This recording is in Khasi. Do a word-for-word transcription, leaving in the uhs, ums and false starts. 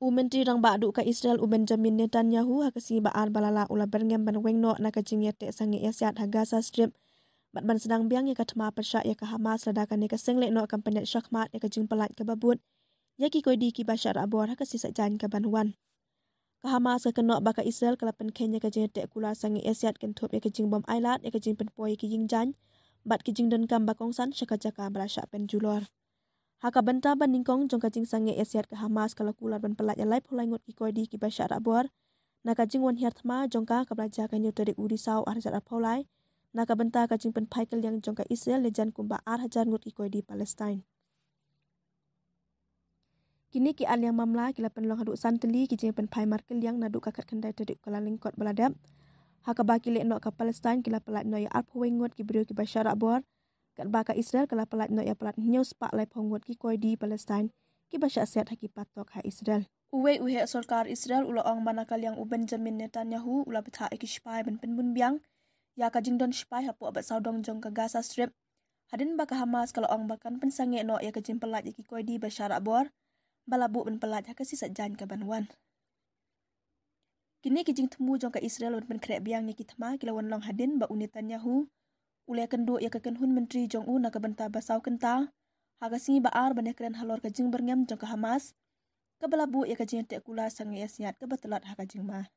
U Myntri Rangbah Duh ka Israel u Benjamin Netanyahu ha ka sngi ba ar ba la leit u la byrngem ban weng noh na ka jingïateh sangeh ïasiat ha Gaza Strip bad ban sdang biang ïa ka thma pyrshah ïa ka Hamas lada kane ka seng lehnoh kam pynïaid shakhmat ïa ka jingpyllait kaba bud ïa ki koidi kiba shah rahbor ha ka sngi Saitjaiñ kaban wan. Ka Hamas ka kynnoh ba ka Israel ka la pynkheiñ ïa ka jingïateh kular sangeh ïasiat kynthup ïa ka jingbym ailad ïa ka jingpynpoi ïa ki ïingjaiñ bad ki jingdonkam ba kongsan sha ka jaka ba la shah pynjulor. Ha ka bynta ba nyngkong jong ka jingsangeh ïasiat ka Hamas ka la kular ban pyllait ïa laiphew lai ngut ki koidi kiba shah rahbor na ka jingwan hiar thma jong ka kaba la jia ka hynñiew tarik u Risaw ar hajar arphew lai na ka bynta ka jingpynphai kylliang jong ka Israel lehjan kumba ar hajar ngut ki koidi Palestine. Kine ki ar liang mamla ki la pynlong haduh san tylli ki jingpynphai markylliang naduh ka khatkhyndai tarik u Kyllalyngkot ba la dep, ha kaba ki lehnoh ka Palestine ki la pyllait noh ïa arphew wei ngut ki briew kiba shah rahbor, katba ka Israel ka la pyllait noh ïa palat hynñiew spah laiphew ngut ki koidi Palestine kiba shah siat ha ki patok ha Israel. Uwei u heh sorkar Israel u la ong ba na ka liang u Benjamin Netanyahu u la bthah ïa ki shipai ban pynbun biang ïa ka jingdon shipai hapoh bad sawdong jong ka Gaza Strip, hadien ba ka Hamas ka la ong ba kan pynsangeh noh ïa ka jingpyllait ïa ki koidi ba shah rahbor ba la buh ban pyllait ha ka sngi Saitjaiñ kaban wan. Kine ki jingthmu jong ka Israel ban pynkhreh biang ïa ki thma ki la wan long hadien ba u Netanyahu u la ïakynduh ïa ka kynhun myntri jong u na ka bynta ba saw kynta ha ka sngi ba ar ban ïakren halor ka jingbyrngem jong ka Hamas kaba la buh ïa ka jingïateh kular sangeh ïasiat kaba tlot ha ka jingma.